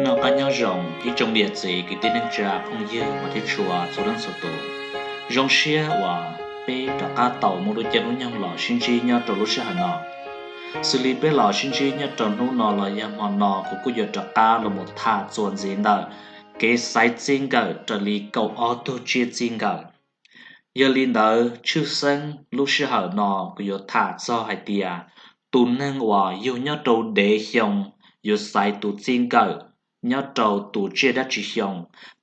Noj qab nyob zoo ib tsoom niam txiv kwv tij neej tsa phooj ywg hmov thiab tshua txhua leej txhua tus. Zoo siab uas peb rov qab tau muaj lub caij lub nyoog los sib ntsib nyob rau lub sij hawm no. Xws li peb los sib ntsib nyob rau hnub no los yog hmo no kuv kuj yuav rov qab los mus tham txuas ntxiv ntawm kev xaiv txij nkawm raws li kaum ob tug tsiaj txij nkawm. Yog li ntawd tshwj xeeb lub sij hawm no kuv yuav tham txog hais tias tus neeg uas yug nyob rau dev xyoo yuav xaiv tus txij nkawm nyob rau tus tsiaj dab tsi xyoo,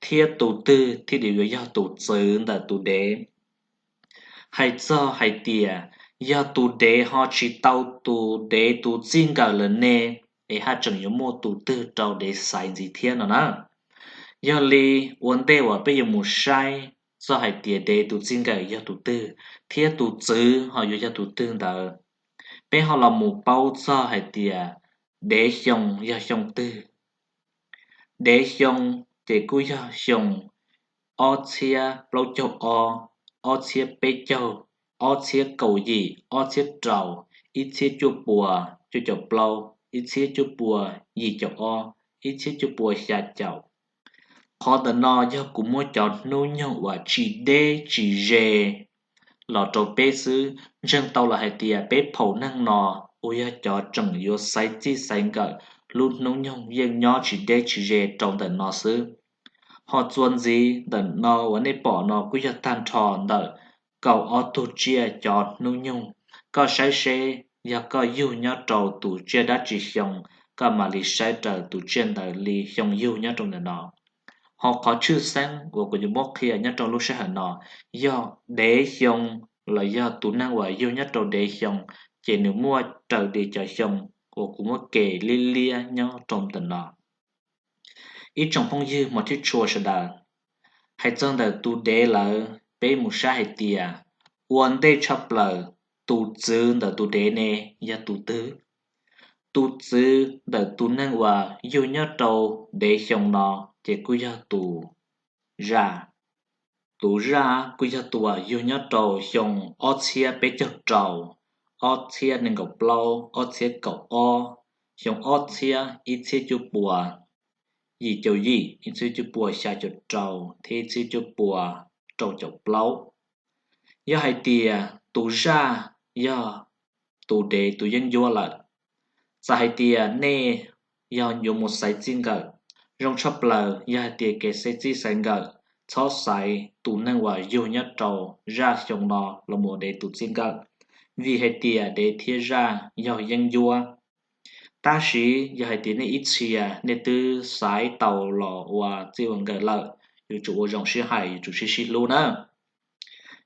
thiab tus twg thiaj li yuav yog tus txwv ntawm tus dev. Hais txog hais tias yog tus dev ho tsis tau tus dev tus txij nkawm lawm ne, es haj tseem yuav muaj tus twg rau dev xaiv ntxiv thiab no na. Yog li ua ntej uas peb yuav mus saib txog hais tias dev tus txij nkawm yog tus twg thiab tus txwv ho yuav yog tus twg ntawd, peb ho los mus paub txog hais tias dev xyoo yog xyoo twg. Dev xyoo ces kuj yog xyoo ob txhiab plaub caug ob, ob txhiab peb caug, ob txhiab kaum yim, ob txhiab rau, ib txhiab cuaj pua cuaj caum plaub, ib txhiab cuaj pua yim caum ob, ib txhiab cuaj pua xya caum. Qhov ntawm no yog kuv muab cov hnub nyoog uas tsis deb tsis ze los rau peb xwb. Ntseeg tau los hais tias peb phaum neeg no uas yog cov tseem yuav xaiv txij xaiv nkawm lub hnub nyoog yeej nyob tsis deb tsis ze rau ntawm no xwb. Ho txuas ntxiv ntawm no uas nej pom no kuj yog tag nrho ntawm kaum ob tug tsiaj cov hnub nyoog. Koj saib seb yog koj yug nyob rau tus tsiaj dab tsi xyoo, koj mam li saib raws tus tsiaj ntawd li xyoo yug nyob rau ntawm no. Ho qhov tshwj xeeb uas kuv yuav muab qhia nyob rau lub sij hawm no yog dev xyoo los yog tus neeg uas yug nyob rau dev xyoo, ces nws muaj raws li cov xyoo uas kuv muab kem liab liab nyob rau ntawm no. Ib tsoom phooj ywg hmov thiab tshua sawv daws, hais txog ntawm tus dev lawm peb mus saib hais tias ua ntej tshaj plaws tus txwv ntawm tus dev ne yog tus twg? Tus txwv ntawm tus neeg uas yug nyob rau dev xyoo no ces kuj yog tus zaj. Tus zaj kuj yog tus uas yug nyob rau xyoo ob txhiab peb caug rau, ob txhiab nees nkaum plaub, ob txhiab kaum ob, xyoo ob txhiab, ib txhiab cuaj pua yim caum yim, ib txhiab cuaj pua xya caum rau, thiab ib txhiab cuaj pua rau caum plaub. Yog hais tias tus zaj yog tus dev tus yeeb ncuab lawm, txawm hais tias nej yog yuav mus xaiv txij nkawm, zoo tshaj plaws yog hais tias kev xaiv txij xaiv nkawm txhob xaiv tus neeg uas yug nyob rau zaj xyoo no los mus dev tus txij nkawm, vim hais tias dev thiab zaj yog yeeb ncuab. Tab sis yog hais tias nej ib txhia nej twb xaiv tau los ua txij ua nkawm lawm, yuav tsum ua zoo sib hais, yuav tsum sib sib hlub na.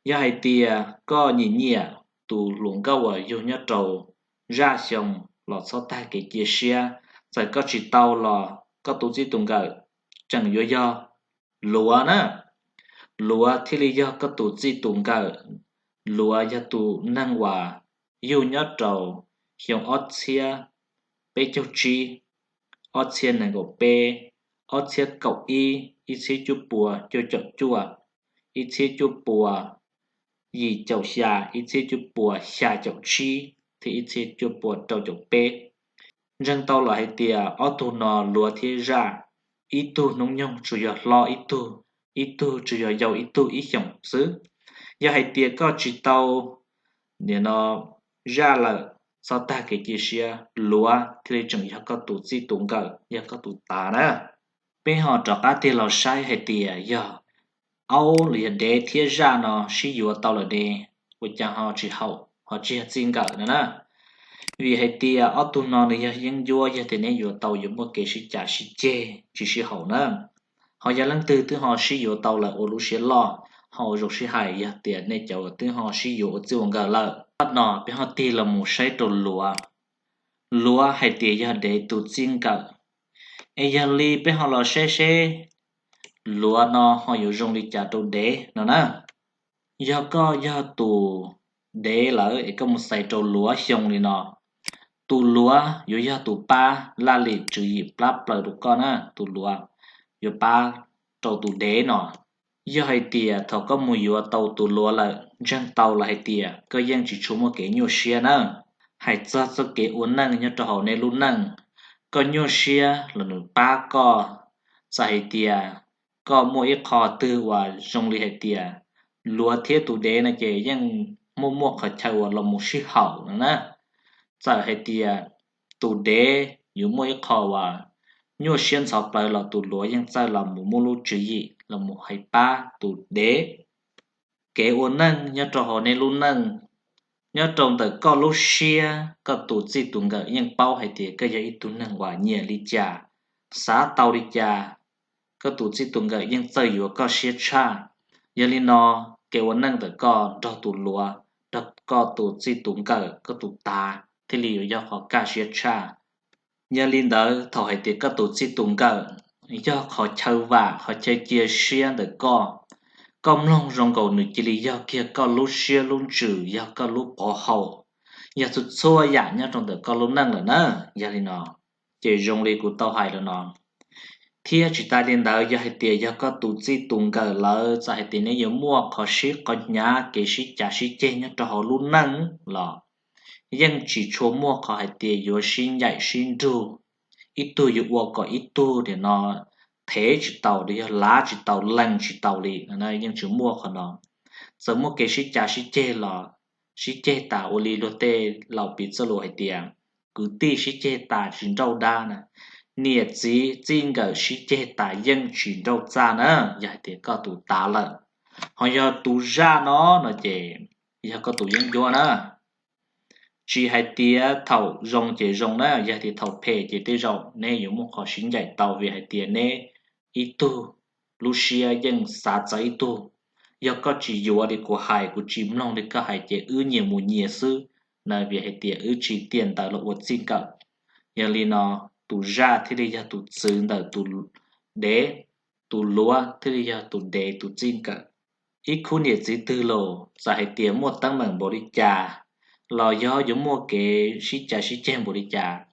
Yog hais tias koj nyiam nyiam tus hluas nkauj uas yug nyob rau zaj xyoo los txhob tag kev cia siab, txawm koj tsis tau los koj tus txij tus nkawm tseem yuav yog luav na. Luav thiaj li yog koj tus txij tus nkawm. Luav yog tus neeg uas yug nyob rau xyoo ob txhiab peb caug tsib, ob txhiab nees nkaum peb, ob txhiab kaum ib, ib txhiab cuaj pua cuaj caum cuaj, ib txhiab cuaj pua yim caum xya, ib txhiab cuaj pua xya caum tsib, thiab ib txhiab cuaj pua rau caum peb. Ntseeg tau los hais tias ob tug no luav thiab zaj, ib tug hnub nyoog tsuas yog hlob ib tug, ib tug tsuas yog yau ib tug ib xyoos xwb. Yog hais tias koj tsis tau nim no zaj lawm, txhob tag kev cia siab, luav thiaj li tseem yog koj tus txij tus nkawm, yog koj tus tav na. Peb ho rov qab tig los saib hais tias yog aub los yog dev thiab zaj no sib yuav tau lawm ne, ua cas ho tsis haum, ho tsis yog txij nkawm no na? Vim hais tias ob tug no nws yog yeeb ncuab, yog tias neb yuav tau yuav muaj kev sib cav sib ceg tsis sib haum na. Ho yog leej twg twb ho sib yuav tau lawm ua lub siab loj, ho ua zoo sib hais, yog tias nej cov uas twb ho sib yuav ua txij ua nkawm lawm. Qhov no peb ho tig los mus saib rau luav. Luav hais tias yog dev tus txij nkawm. Es yog li peb ho los saib seb luav no ho yuav zoo li cas rau dev no na. Yog koj yog tus dev lawm es koj mus xaiv rau luav xyoo li no, tus luav yuav yog tus pab laj lim tswv yim plab plaws rau koj na, tus luav yuav pab rau tus dev no. Yog hais tias thaum koj mus yuav tau tus luav lawm, ntseeg tau los hais tias koj yeej tsis tshua muaj kev nyuaj siab na. Hais txog txoj kev ua neej nyob rau hauv nej lub neej, koj nyuaj siab los nws pab koj. Txawm hais tias koj muaj ib qho twg uas zoo li hais tias luav thiab tus dev no ces yeej muaj muaj qhov chaw uas los mus sib haum no na. Txawm hais tias tus dev yuav muaj ib qho uas nyuaj siab ntxhov plawv los tus luav yeej txawj los mus muaj lub tswv yim los mus hais pab tus dev. Kev ua neej nyob rau hauv nej lub neej, nyob rau ntawm koj lub siab, koj tus txij tus nkawm yeej paub hais tias koj yog ib tug neeg uas nyiam li cas, xav tau li cas, koj tus txij tus nkawm yeej txawj yuav koj siab tshaj. Yog li no, kev ua neej ntawm koj nrog tus luav, nrog koj tus txij tus nkawm, koj tus tav thiaj li yuav yog qhov kaj siab tshaj. Yog li ntawd, thaum hais tias koj tus txij tus nkawm yog qhov chaw vam, qhov chaw cia siab ntawm koj, koj mloog zoo nkaus nws cia li yog kiag koj lub siab lub ntsws, yog koj lub qhov haum, yog txhua txhua yam nyob rau ntawm koj lub neej lawm na. Yog li no, ces zoo li kuv tau hais lawm no. Thiab tsis tas li ntawd, yog hais tias yog koj tus txij tus nkawm lawm, txawm hais tias neb yuav muaj qhov sib qhov hnyav, kev sib cav sib ceg nyob rau hauv lub neej los yeej tsis tshua muaj qhov hais tias yuav sib ncaim sib nrug, ib tug yuav ua kom ib tug nim no thev tsis taus, los yog lav tsis taus, lees tsis taus li, yeej tsis muaj qhov no. Txawm muaj kev sib cav sib ceg los sib ceg tas ua li luag tej laus piv txoj lus hais tias, kwv tij sib ceg tas tsis nrauj dab na, niam txiv txij nkawm sib ceg tas yeej tsis nrauj txaj na. Yog hais tias koj tus tav lawm, ho yog tus zaj no no ces yog koj tus yeeb ncuab na. Tsis hais tias thaum zoo ces zoo na, yog tias thaum phem ces tej zaum neb yuav muaj qhov sib ncaim tau, vim hais tias neb ib tug lub siab yeej xav txawv ib tug. Yog koj tsis yuav li kuv hais, kuv tsis mloog li koj hais ces wb nyias mus nyias xwb na, vim hais tias wb tsis tiaj ntawd los ua txij nkawm. Yog li no, tus zaj thiaj li yog tus txwv ntawm tus dev, tus luav thiaj li yog tus dev tus txij nkawm. Ib khub niam txiv twg los txawm hais tias muaj teeb meem npaum li cas, los yog yuav muaj kev sib cav sib ceg npaum li cas,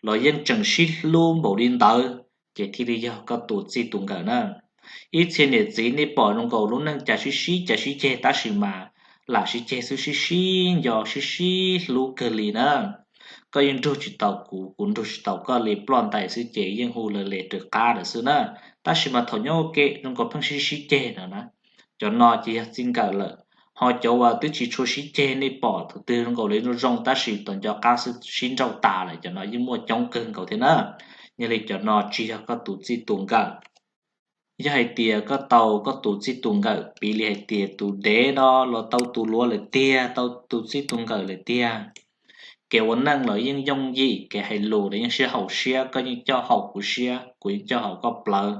los yeej tseem sib hlub npaum li ntawd, ces thiaj li yog koj tus txij tus nkawm na. Ib txhia niam txiv nej pom zoo nkaus lub neej cas sib sib cav sib ceg tab sis mas lam sib ceg xwb, sib sib nco sib sib hlub kawg li na. Koj yeej nrug tsis tau kuv, kuv nrug tsis tau koj li, ploj ntais xwb ces yeej hu lawv li raws qab lawm xwb na. Tab sis mas thaum nyob ua ke zoo nkaus pheej sib sib ceg no na. Cov no ces yog txij nkawm lawm. Ho cov uas twb tsis tshua sib ceg, nej pom thaum twg zoo nkaus li zoo zoo tab sis tom nco qab xwb sib nrauj tas lawm, cov no yeej muaj coob kawg nkaus thiab na. Yog li cov no tsis yog koj tus txij tus nkawm. Yog hais tias koj tau koj tus txij tus nkawm, piv li hais tias tus dev no los tau tus luav lawm tiag, tau tus txij tus nkawm lawm tiag, kev ua neej los yeej yooj yim, kev hais lus los yeej sib haum siab, koj yeej coj haum kuv siab, kuv yeej coj haum koj plawv.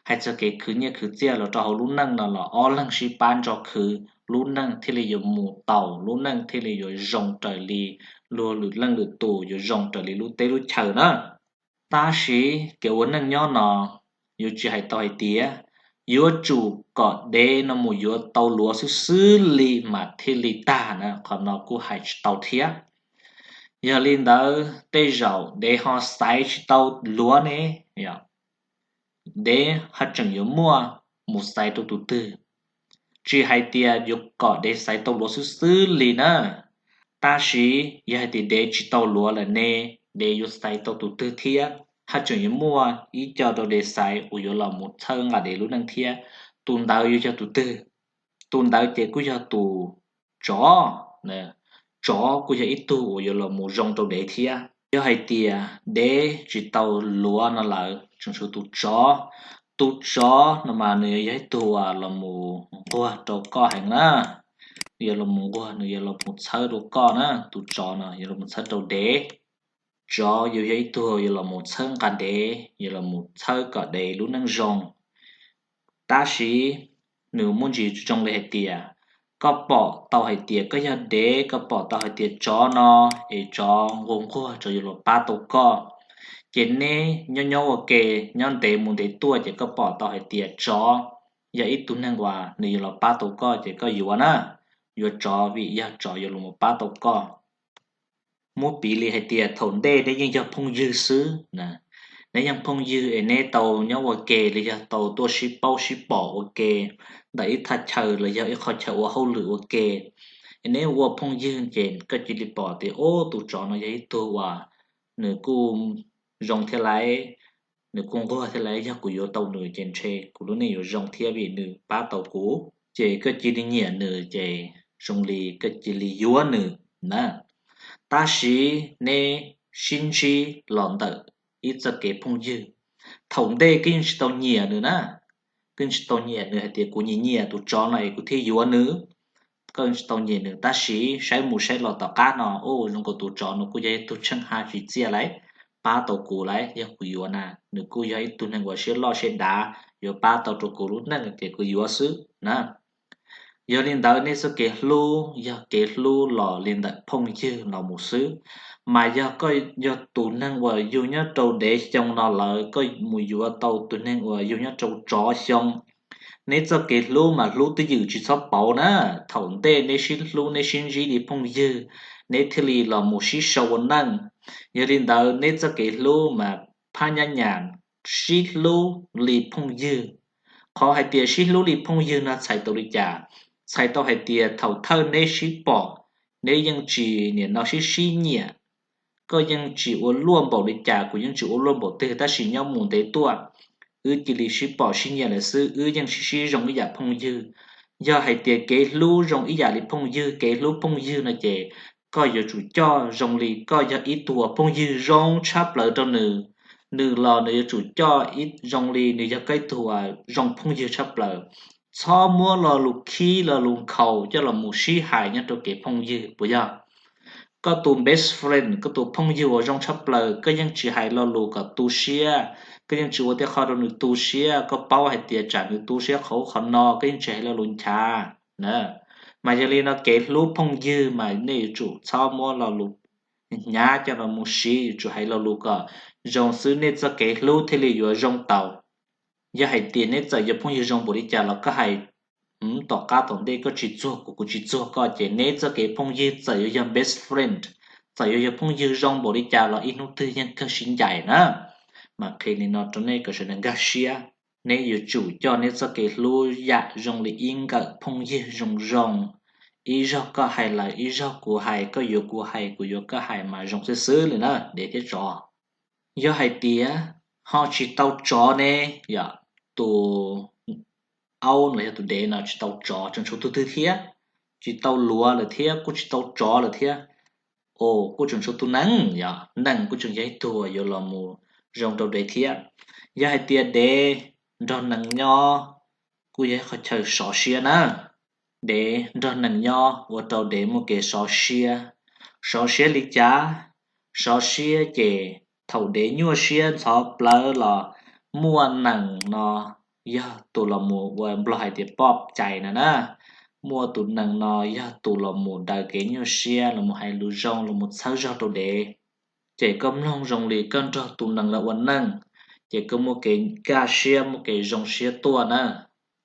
Hais txog kev khwv nyiaj khwv txiaj los rau hauv lub neej no los ob leeg sib pab ntso khwv, lub neej thiaj li yuav mus taus, lub neej thiaj li yuav zoo raws li luag lwm leej lwm tus, yuav zoo raws li lub teb lub chaw na. Tab sis kev ua neej nyob no yuav tsis hais tau hais tias yuav tsum kom dev no mus yuav tau luav xwb xwb li mas thiaj li tag na, qhov no kuj hais tsis tau thiab. Yog li ntawd tej zaum dev ho xaiv tsis tau luav ne, dev ho tseem yuav muaj mus xaiv rau tus twg. Tsis hais tias yuav kom dev xaiv tau luav xwb xwb li na, tab sis yog hais tias dev tsis tau luav lawm ne, dev yuav xaiv tau tus twg thiab, haj tseem yuav muaj ib co rau dev xaiv uas yuav los mus txhawb nqa dev lub neej thiab. Tus ntawd yuav yog tus twg? Tus ntawd ces kuj yog tus tsov. Tsov kuj yog ib tug uas yuav los mus zoo rau dev thiab. Yog hais tias dev tsis tau luav no lawm, tseem tshuav tus tsov. Tus tsov no mas nws yuav yog ib tug uas los mus nquag rau koj heev na. Nws yuav los mus nquag, nws yuav los mus txhawb rau koj na, tus tsov no yuav los mus txhawb rau dev. Tsov yuav yog ib tug yuav los mus txhawb nqa dev, yuav los mus txhawb kom dev lub neej zoo. Tab sis nws muaj ntsis zoo li hais tias koj pom tau hais tias koj yog dev, koj pom tau hais tias tsov no es tsov nquag nquag, tsov yuav los pab tau koj, ces neb nyob nyob ua ke, nyob ntev mus ntev tuaj ces koj pom tau hais tias tsov yog ib tug neeg uas nws yuav los pab tau koj ces koj yuav na, yuav tsov vim yog tsov yuav los mus pab tau koj. Muab piv li hais tias thaum ntej neb yeej yog phooj ywg xwb, neb yeej phooj ywg es neb tau nyob ua ke los yog tau tuaj sib paub sib pom ua ke ntawm ib thaj chaw los yog ib qhov chaw ua hauj lwm ua ke, es neb ua phooj ywg ces koj cia li pom tias, o, tus tsov no yog ib tug uas nws kuj zoo thiab lauj, nws kuj nquag thiab lauj, yog kuv yuav tau nws ces ntshe kuv lub neej yuav zoo thiab vim nws pab tau kuv. Ces koj cia li nyiam nws ces zoo li koj cia li yuav nws na. Tab sis neb sib ntsib los ntawm ib txoj kev phooj ywg, thaum ntej koj yeej tsis tau nyiam nws na, koj yeej tsis tau nyiam nws hais tias kuv nyiam nyiam tus tsov no es kuv thiaj yuav nws. Koj yeej tsis tau nyiam nws tab sis saib mus saib los tom qab no, ua zoo nkaus tus tsov no kuj yog ib tug tsheej ha tsis txiaj lauj, pab tau kuv lauj, yog kuv yuav na, nws kuj yog ib tug neeg uas siab loj siab dav, yuav pab tau rau kuv lub neej ces kuv yuav xwb na. Yog li ntawd nej txoj kev hlub yog kev hlub los li ntawm phooj ywg los mus xwb. Mas yog koj yog tus neeg uas yug nyob rau dev xyoo no lawm koj mus yuav tau tus neeg uas yug nyob rau tsov xyoo, neb txoj kev hlub mas hlub twj ywm tsis txhob pauv na. Thaum ntej neb sib hlub neb sib ntsib li phooj ywg, neb thiaj li los mus sib sau ua neej. Yog li ntawd neb txoj kev hlub mas phab nyab nyas sib hlub li phooj ywg. Qhov hais tias sib hlub li phooj ywg no txhais tau li cas? Txhais tau hais tias thaum thawj neb sib pom, neb yeej tsis nim no sib sib nyiam, koj yeej tsis ua luaj npaum li cas, kuv yeej tsis ua luaj npaum twg, tab sis nyob mus ntev tuaj, wb cia li sib pom sib nyiam lawm xwb, wb yeej sib sib zoo ib yam phooj ywg. Yog hais tias kev hlub zoo ib yam li phooj ywg, kev hlub phooj ywg no ces koj yuav tsum coj zoo li koj yog ib tug uas phooj ywg zoo tshaj plaws rau nws, nws los nws yuav tsum coj zoo li nws yog koj ib tug uas zoo phooj ywg tshaj plaws. Txhob muab lo lus khib lo lus nkhaus coj los mus sib hais nyob rau kev phooj ywg puas yog? Koj tus best friend, koj tus phooj ywg uas zoo tshaj plaws, koj yeej tsis hais lo lus kom tu siab, koj yeej tsis ua tej qho rau nws tu siab, koj paub hais tias tsam nws tu siab qhov ub qhov no, koj yeej tsis hais lo lus nchav na. Mas yog li no kev hlub phooj ywg mas nej yuav tsum txhob muab lo lus hnyav coj los mus siv, yuav tsum hais lo lus kom zoo xwb nej txoj kev hlub thiaj li yuav zoo tau. Yog hais tias neb txawm yog phooj ywg zoo npaum li cas los koj hais tom qab tom ntej koj tsis txuag kuv, kuv tsis txuag koj, ces neb txoj kev phooj ywg txawm yuav yog best friend, txawm yuav yog phooj ywg zoo npaum li cas los ib hnub twg yeej kawg sib ncaim na. Mas qhia li no rau nej kom sawv daws nkag siab. Neb yuav tsum coj neb txoj kev hlub yam zoo li ib nkawm phooj ywg zoo zoo. Ib zaug koj hais lawm ib zaug kuv hais, koj yuav kuv hais kuv yuav koj hais mas zoo xwb xwb li na dev thiab tsov. Yog hais tias ho tsis tau tsov ne, yog tus aub los yog tus dev no tsis tau tsov tseem tshuav tus twg thiab? Tsis tau luav lawm thiab, kuj tsis tau tsov lawm thiab. Os, kuj tseem tshuav tus nees, yog nees kuj tseem yog ib tug yuav los mus zoo rau dev thiab. Yog hais tias dev nrog nees nyob, kuj yog ib qhov chaw sov siab na. Dev nrog nees nyob ua rau dev muaj kev sov siab. Sov siab li cas? Sov siab ces thaum dev nyuaj siab ntxhov plawv los muaj nees no yog tus los mus ua nplog hais tias poj cai no na, muaj tus nees no yog tus los mus daws kev nyuaj siab, los mus hais lus zoo, los mus txhawb zog rau dev. Ces koj mloog zoo li koj nrog tus nees no ua neej, ces koj muaj kev kaj siab muaj kev zoo siab tuaj na.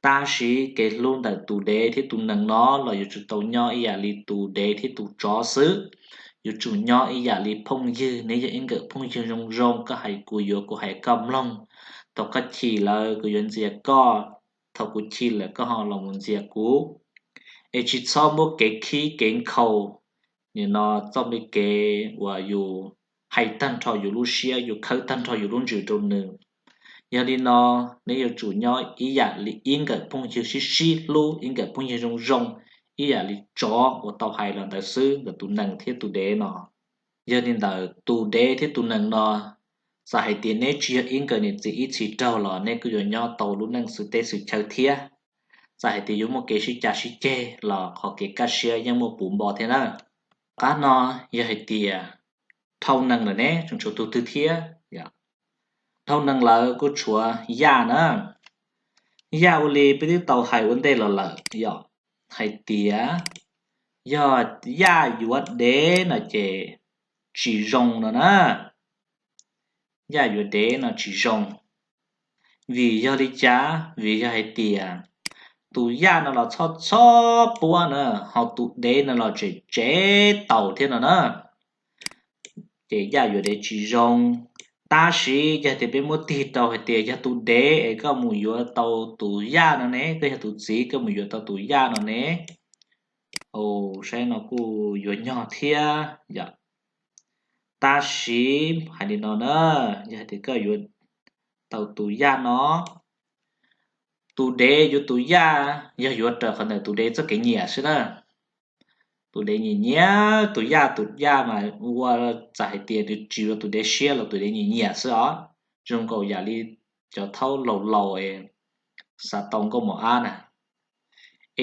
Tab sis kev hlub ntawm tus dev thiab tus nees no los yuav tsum tau nyob ib yam li tus dev thiab tus tsov xwb. Yuav tsum nyob ib yam li phooj ywg, neb yog ib nkawm phooj ywg zoo zoo, koj hais kuv yuav, kuv hais koj mloog. Thaum koj chim lawm kuv yuav ntxias koj, thaum kuv chim lawm koj ho los mus ntxias kuv. Es tsis txhob muab kev khib kev nkhaus, nim no txoj me kev uas yus hais tag nrho yus lub siab, yus khawb tag nrho yus lub ntsws rau nws. Yog li no, neb yuav tsum nyob ib yam li ib nkawm phooj ywg sib sib hlub, ib nkawm phooj ywg zoo zoo, ib yam li tsov uas tau hais los ntawd xwb ntawm tus nees thiab tus dev no. Yog li ntawd tus dev thiab tus nees no, txawm hais tias neb tsis yog ib nkawm niam txiv ib txhis raug los neb kuj yuav nyob tau lub neej xwm teb xwm chaw thiab. Txawm hais tias yuav muaj kev sib cav sib ceg los qhov kev kaj siab yeej muaj puv npo thiab na. Qab no yog hais tias dhau nees lawm ne tseem tshuav tus twg thiab? Dhau nees lawm kuj tshuav yaj na. Yaj ua li peb twb tau hais ua ntej los lawm yom, hais tias yog yaj yuav dev no ces tsis zoo no na. Yaj yuav dev no tsis zoo. Vim yog li cas? Vim yog hais tias tus yaj no los txhob txhob puab na, ho tus dev no los tseem tsev taus thiab no na. Ces yaj yuav dev tsis zoo. Tab sis yog tias peb muab tig rau hais tias yog tus dev es koj mus yuav tau tus yaj no ne, koj yog tus txiv koj mus yuav tau tus yaj no ne, saib no kuj yuav nyog thiab yom. Tab sis hais li no na, yog hais tias koj yuav tau tus yaj no, tus dev yuav tus yaj yog yuav raws qhov ntawm tus dev txoj kev nyiam xwb na. Tus dev nyiam nyiam tus yaj, tus yaj mas ua txawm hais tias nws tsis ua tus dev siab los tus dev nyiam nyiam xwb os. Zoo nkaus yam li cov thaub laus laus es xav tau nkauj mos ab na,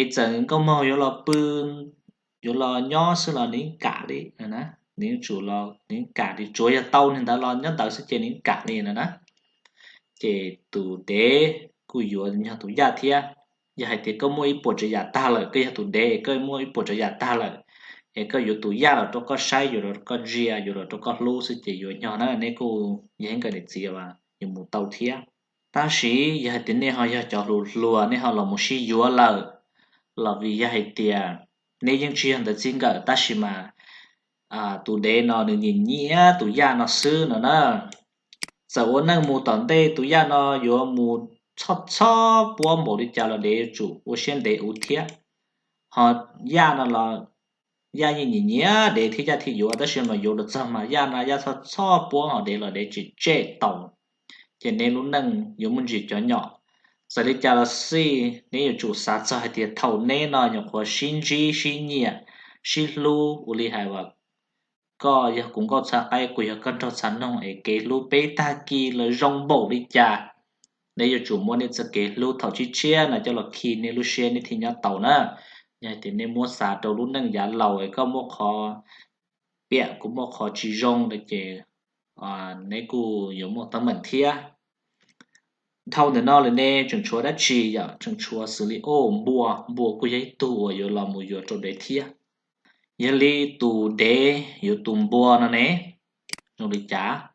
es txawm nkauj mog yuav los pw, yuav los nyob xwb los nws kam li, nws tsum los nws kam li, tsuav yog tau nws ntawd los nyob ntawd xwb ces nws kam li no na. Ces tus dev kuj yuav nyog tus yaj thiab. Yog hais tias koj muaj ib puas tsav yam tag lawm, koj yog tus dev es koj muaj ib puas tsav yam tag lawm, es koj yuav tus yaj los rau koj saib, yuav los rau koj ntsia, yuav los rau koj hlub xwb ces yuav nyog na, neb kuj yog ib nkawm niam txiv yuav mus tau thiab. Tab sis yog hais tias nej ho yog cov hluas hluas, nej ho los mus sib yuav lawm, los vim yog hais tias neb yeej tsis yog ntawd txij nkawm, tab sis mas tus dev no nws nyiam nyiam tus yaj no xwb no na. Txawm ua neej mus tom ntej tus yaj no yuav mus txhoj txhoj puab npaum li cas los dev yuav tsum ua siab ntev ua thiab. Ho yaj no los yaj yeej nyiam nyiam dev thiab, yaj thiaj yuav, tab sis mas yuav los txog mas yaj no yaj txhoj txhoj puab ho dev los dev tsis tseg tau. Ces neb lub neej yuav muaj ntsis cov nyom. Txawm li cas los xij neb yuav tsum xav txog hais tias thaum neb no nyuam qhuav sib ntsib sib nyiam, sib hlub ua li hais as, koj yog kuv nkauj txha qaib, kuv yog koj nraug txha noog, es kev hlub peb tag kis los zoo npaum li cas, neb yuav tsum muab nej txoj kev hlub thaum tshiab tshiab no coj los khi nej lub siab nej thiaj nyob tau na. Yog hais tias nej muab xav rau lub neej yav laus es koj muaj qhov piam kuv muaj qhov tsis zoo no ces neb kuj yuav muaj teeb meem thiab. Dhau ntawm no lawm ne tseem tshuav dab tsi? Yog tseem tshuav xws li, o, npua, npua kuj yog ib tug uas yuav los mus yuav rau dev thiab. Yog li tus dev yuav tus npua no ne, zoo li cas?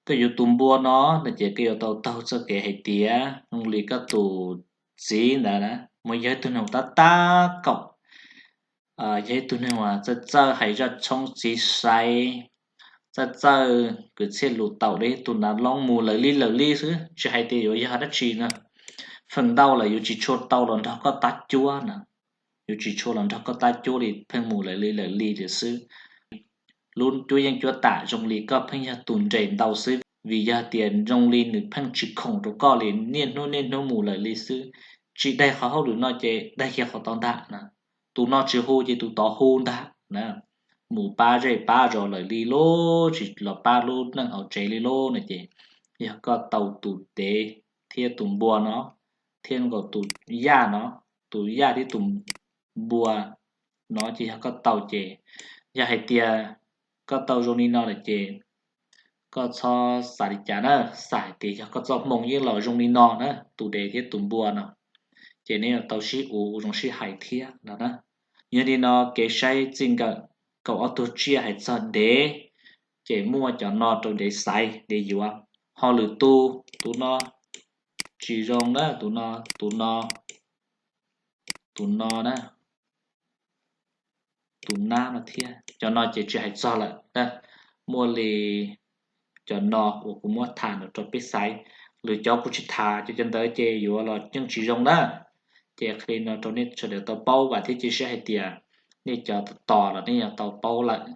Koj yuav tus npua no no ces koj yuav tau taug txoj kev hais tias zoo li koj tus txiv ntawd na, mas yog ib tug neeg tab tab kaum, yog ib tug neeg uas txawj txawj hais zaj tshoob txiv xaiv, txawj txawj kwv txhiaj lus taum li tus nav loob mus lawm li lawm li xwb, tsis hais tias yuav yog dab tsi no. Feem ntau lawm yuav tsis tshua tau los nrog koj tab cuab no, yuav tsis tshua los nrog koj tab cuab li, pheej mus lawm li lawm li tiam xwb. Lub cuab yeej cuab tam zoo li koj pheej yog tus nres ntau xwb, vim yog tias zoo li nws pheej tsis khoom rau koj li, niaj hnub niaj hnub mus lawm li xwb. Tsis daig qhov hauj lwm no ces daig kiag qhov tod ntag na. Tus no tsis hu ces tus tod hu ntag na. Mus pab zej pab zos lawm li lauj, tsis los pab lub neej hauv tsev li lauj no ces yog koj tau tus dev thiab tus npua no, thiab nkaus tus yaj no, tus yaj thiab tus npua no ces yog koj tau ces, yog hais tias koj tau zoo li no lawm ces koj txhob xav li cas na, xav hais tias yog koj txoj hmoo yeej los zoo li no na, tus dev thiab tus npua no, ces neb yuav tau sib uv ua zoo sib hais thiab no na. Yog li no kev saib txij nkawm kaum ob tug tsiaj hais txog dev, ces muaj cov no rau dev xaiv dev yuav. Ho lwm tus, tus no tsis zoo na, tus no, tus no, tus no na, tus nab no thiab, cov no ces tsis hais txog lawm. Muaj li cov no uas kuv muab tham no rau peb xaiv, lwm cov kuv tsis tham, cov cov ntawd ces yuav los yeej tsis zoo na. Ces qhia li no rau nej sawv daws tau paub, vam thiab cia siab hais tias nej cov tos tos los nej yuav tau paub lawm.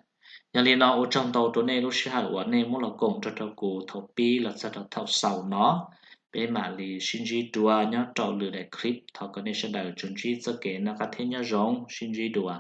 Yog li no ua tsaug ntau rau nej lub sij hawm uas nej muab los koom nrog rau kuv thaum pib los txog rau thaum xaus no. Peb mam li sib ntsib dua nyob rau lwm daim clip. Thov kom nej sawv daws tsuas ntsib txoj kev noj qab thiab nyob zoo, sib ntsib dua.